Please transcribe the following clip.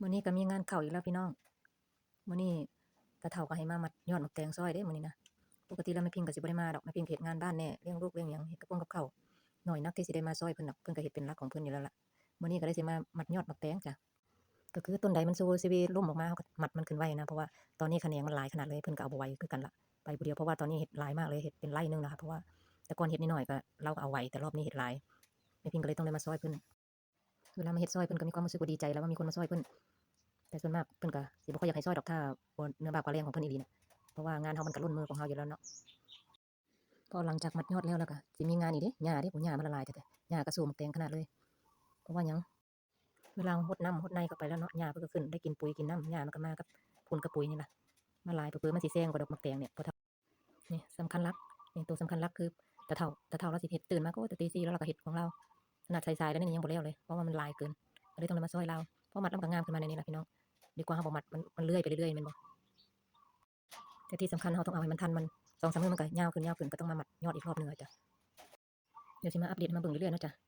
ມື້ນີ້ກໍມີງານເຂົ້າອີກແລ້ວພີ່ນ້ອງ. ມື້ນີ້ຕາເຖົ້າກໍໃຫ້ມາມັດຍອດໝາກແຕງຊ່ອຍເດ້ມື້ນີ້ນະ. ປົກກະຕິແລ້ວແມ່ພິງກໍຊິບໍ່ໄດ້ມາດອກ, ແມ່ພິງເຮັດງານບ້ານແດ່, ລ້ຽງລູກລ້ຽງຫຍັງ, ເຮັດກັບຄົງກັບເຂົ້າ, ໜ້ອຍນັກທີ່ຊິໄດ້ມາຊ່ອຍເພິ່ນດອກ, ເພິ່ນກໍເຮັດເປັນຫຼັກຂອງເພິ່ນຢູ່ແລ້ວລະ. ມື້ນີ້ກໍເລີຍຊິມາມັດຍອດໝາກແຕງຈ້າ. ກໍຄືຕົ້ນໃດມັນຊູຊີວິດລົ້ມອອກມາ ເຮົາກໍມັດມັນຂຶ້ນໄວນະ, ເພາະວ່າຕອນນີ້ຂະແໜງມັນຫຼາຍຂະໜາດເລີຍ, ເພິ່ນກໍເອົາບໍ່ໄຫວຄືກັນລະ ໄປຜູ້ດຽວ, ເພາະວ່າຕອນນີ້ເຮັດຫຼາຍມາກເລີຍ, ເຮັດເປັນໄລ່ໜຶ່ງລະ, ເພາະວ່າແຕ່ກ່ອນເຮັດໜ້ອຍໆ ກໍລາວກໍເອົາໄຫວ, ແຕ່ລອບນີ້ເຮັດຫຼາຍ, ແມ່ພິງກໍເລີຍຕ້ອງໄດ້ມາຊ່ອຍເພິ່ນ. ເວລາມາເຮັດຊ່ອຍເພິ່ນກໍມີຄວາມຮູ້ສຶກວ່າດີໃຈແລ້ວ ວ່າມີຄົນມາຊ່ອຍເພິ່ນ, ແຕ່ສ່ວນມາກເພິ່ນກໍຊິບໍ່ຄ່ອຍຢາກໃຫ້ຊ່ອຍດອກ ຖ້າບໍ່ເໜືອບ່າກວ່າແຮງຂອງເພິ່ນອີ່ຫຼີນະ, ເພາະວ່າງານເຮົາມັນກໍລົ້ນມືຂອງເຮົາຢູ່ແລ້ວເນາະ. ພໍຫຼັງຈາກມັດຍອດແລ້ວ ແລ້ວກໍຊິມີງານອີກເດ້ ຫຍ້າເດ້, ໂອ້ ຫຍ້າມາລະຫຼາຍແທ້ໆ, ຫຍ້າກໍສູ້ໝາກແຕງຂະໜາດເລີຍ. ເພາະວ່າຫຍັງ? ເວລາເຮົາຫົດນ້ຳຫົດໃນເຂົ້າໄປແລ້ວເນາະ, ຫຍ້າເພິ່ນກໍຂຶ້ນໄດ້ກິນປຸຍກິນນ້ຳ, ຫຍ້າມັນກໍມາກັບຝຸ່ນກັບປຸຍນີ້ລະ, ມາຫຼາຍເຜີໆມັນຊິແຊງກວ່າດອກໝາກແຕງນີ້. ພໍເຖົ້າ ນີ້ສຳຄັນຫຼັກ, ນີ້ໂຕສຳຄັນຫຼັກຄືຕາເຖົ້າ, ຕາເຖົ້າລາວຊິເຮັດ, ຕື່ນມາກໍແຕ່ຕີສີ່ແລ້ວລາວກໍເຮັດຂອງລາວ, ຂະໜາດສາຍໆແລ້ວນີ້ຍັງບໍ່ແລ້ວເລີຍ, ເພາະວ່າມັນຫຼາຍເກີນ, ກໍເລີຍຕ້ອງໄດ້ມາຊ່ອຍລາວ. ພໍມັດແລ້ວມັນກໍງາມຂຶ້ນມາແນວນີ້ລະພີ່ນ້ອງ, ດີກວ່າເຮົາບໍ່ມັດ, ມັນ, ມັນເລື່ອຍໄປເລື້ອຍໆແມ່ນບໍ່? ແຕ່ທີ່ສຳຄັນເຮົາຕ້ອງເອົາໃຫ້ມັນທັນ, ມັນ ສອງສາມມື້ມັນກໍຍາວຂຶ້ນ, ຍາວຂຶ້ນ, ກໍຕ້ອງມາມັດຍອດອີກຮອບໜຶ່ງອະຈ້ະ. ດຽວຊິມາອັບເດດໃຫ້ມາເບິ່ງເລື້ອຍໆເນາະຈ້ະ.